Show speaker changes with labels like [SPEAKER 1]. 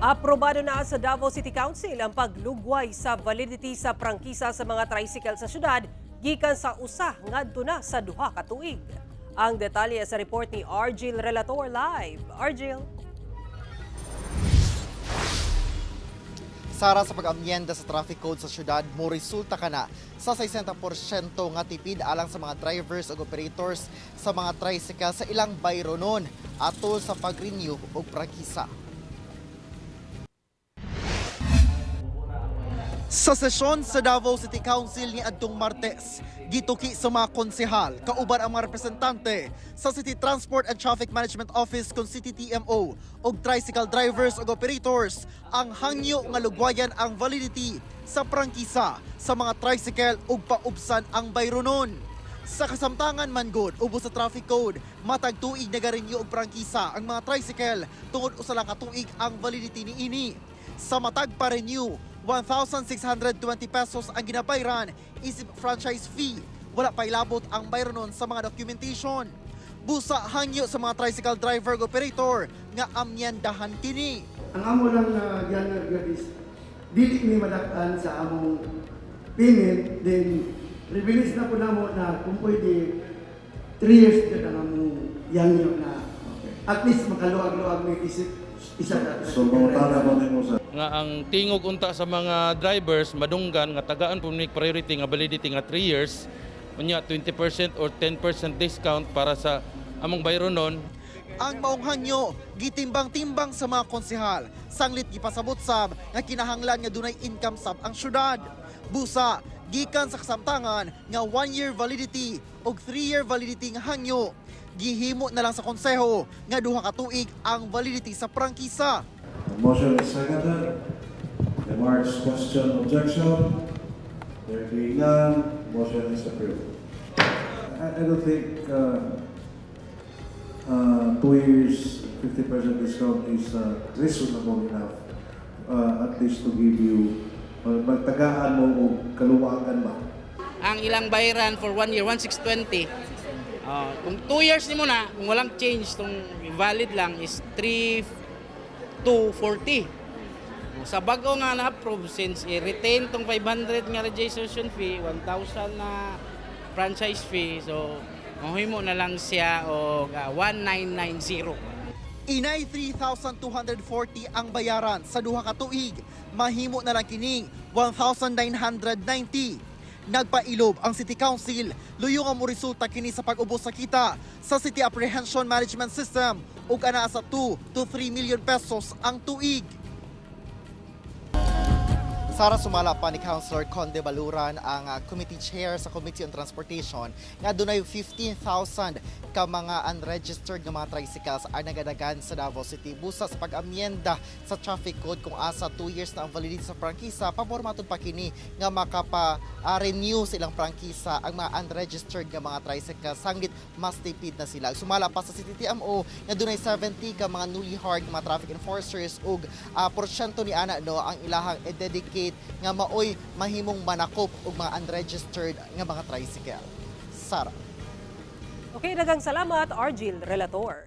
[SPEAKER 1] Aprobado na sa Davao City Council ang paglugway sa validity sa prangkisa sa mga tricycle sa syudad gikan sa 1 ngadto na sa 2 ka tuig. Ang detalye sa report ni Argil Relator live. Argil.
[SPEAKER 2] Sara, sa pag-amyenda sa traffic code sa syudad, mo resulta kana sa 60% nga tipid alang sa mga drivers ug operators sa mga tricycle sa ilang bayronon atol sa pag-renew og prangkisa. Sa sesyon sa Davao City Council ni adtong Martes, gituki sa mga konsehal kauban ang mga representante sa City Transport and Traffic Management Office kon CTTMO ug tricycle drivers ug operators ang hangyo nga lugwayan ang validity sa prangkisa sa mga tricycle ug paubsan ang bayronon. Sa kasamtangan man gud, ubos sa traffic code, matag tuig nagarenew og prangkisa ang mga tricycle tungod 1 lang ka tuig ang validity niini. Sa matag pa-renew, 1,620 pesos ang ginabayran isip franchise fee. Wala pa ilabot ang bayronon sa mga documentation. Busa hangyo sa mga tricycle driver ug operator nga amyendahan kini.
[SPEAKER 3] Ang amo lang na giangar gyud is dili mi madak-an sa among payment, then release na po namo na kung pwede 3 years gyud ang among yangyo na at least makaluag-luag mi isip isa ka.
[SPEAKER 4] So, mangutana ko nimo sa
[SPEAKER 5] Nga ang tingog unta sa mga drivers madunggan nga tagaan po ni priority nga validity nga 3 years, unya 20% or 10% discount para sa among bayronon.
[SPEAKER 2] Ang maong hangyo gitimbang-timbang sa mga konsehal. Sanglit gipasabot sab nga kinahanglan nga dunay income sab ang syudad. Busa gikan sa kasamtangan nga 1 year validity og 3 year validity nga hangyo, gihimo na lang sa konseho nga 2 ka tuig ang validity sa prangkisa.
[SPEAKER 4] The motion is seconded. Remarks, question, objection? There being none, motion is approved. I don't think 2 years, 50% discount is reasonable enough, at least to give you, magtagaan mo og kaluwagan ba?
[SPEAKER 6] Ang ilang bayaran for one year, 1,620. Oh, kung 2 years nimo na, kung walang change tong valid lang is 3,240. Sa bago nga na-approve, since i-retain tong 500 nga registration fee, 1,000 na franchise fee, so mahimo na lang siya og 1990.
[SPEAKER 2] Inay 3,240 ang bayaran sa 2 ka tuig. Mahimo na lang kining 1,990. Nagpailob ang City Council, luyo nga mo resulta kini sa pag-ubos sa kita sa City Apprehension Management System ug anaa sa 2 to 3 million pesos ang tuig. Sara, sumala pa ni Councilor Conde Baluran, ang committee chair sa Committee on Transportation, nga dunay 15,000 ka mga unregistered nga mga tricycles ang nagadagan sa Davao City. Busa sa pag-amyenda sa traffic code kung asa 2 years na ang validity sa prangkisa, pabor matud pa kini nga makapa-renew sa ilang prangkisa ang mga unregistered nga mga tricycles sanglit mas tipid na sila. Sumala pa sa CTTMO nga dunay 70 ka mga newly hired mga traffic enforcers ug porsyento ni ana no ang ilahang i-dedicate nga maoy mahimong manakop og mga unregistered nga mga tricycle. Sara.
[SPEAKER 1] Okay, daghang salamat, Argil Relator.